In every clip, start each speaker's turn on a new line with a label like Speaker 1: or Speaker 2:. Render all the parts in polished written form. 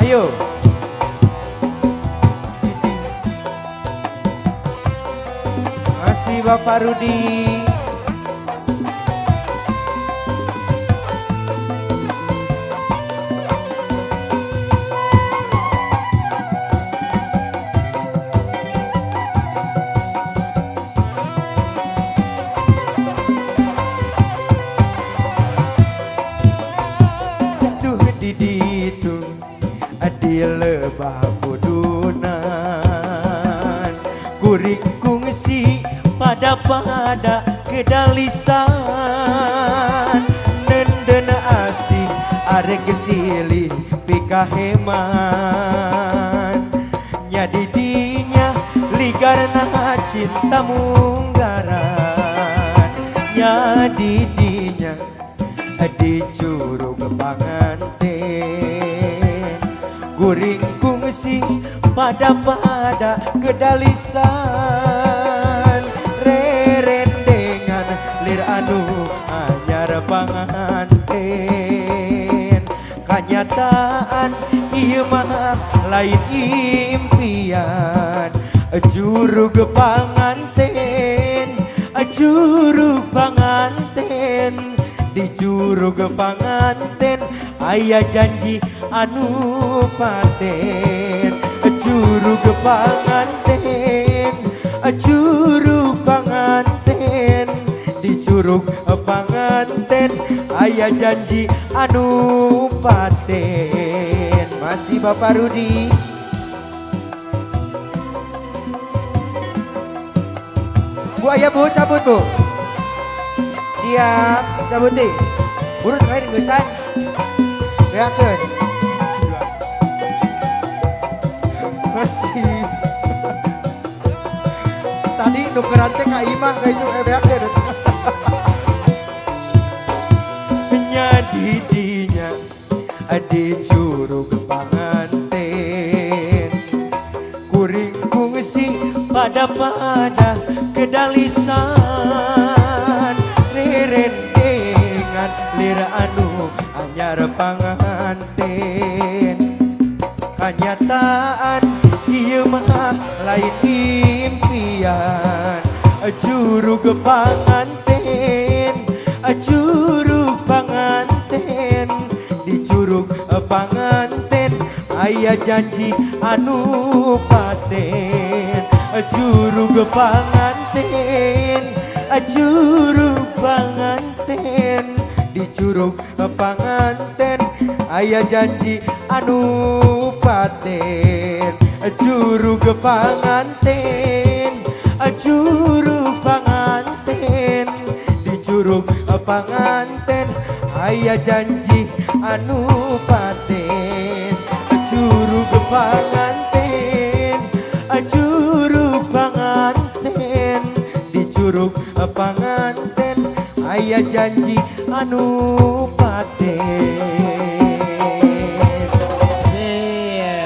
Speaker 1: Ayo. Masih Bapak Rudi. Jatuh di ditu di lebah budunan, kuring kungsi pada-pada kedalisan, nenden asih arek silih pikaheman, nyadidinya ligarna cinta munggaran, nyadidinya di curug panganten, kuring kungsi pada-pada kedalisan, rerendengan lir anu anyar panganten, kanyataan ieu mah lain impian, curug panganten, curug panganten, di curug panganten aya janji anu paten, curug panganten, curug panganten, di curug panganten aya janji anu paten. Masih Bapak Rudi. Bu aya Bu, cabut Bu. Siap, cabut deh. Burut lain geusan. Beakeun. Masih. Tadi nukeran teh ka imah kayaknya beakeun. Nyadidinya di curug panganten, kuring kungsi pada-pada kedalisan, rerendengan lir anu anyar panganten, kanyataan ieu mah lain impian, curug panganten, curug panganten, di curug panganten aya janji anu paten, curug panganten, curug panganten, di curug panganten aya janji anu paten, curug panganten, curug panganten, di curug panganten aya janji anu paten, curug panganten, curug panganten, di curug panganten aya janji anu paten.
Speaker 2: Iya.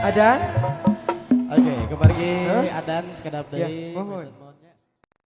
Speaker 1: Adan?
Speaker 2: Oke, kembali
Speaker 1: Hah?
Speaker 2: Adan sekedap
Speaker 1: Ya,
Speaker 2: deui.
Speaker 1: mohon.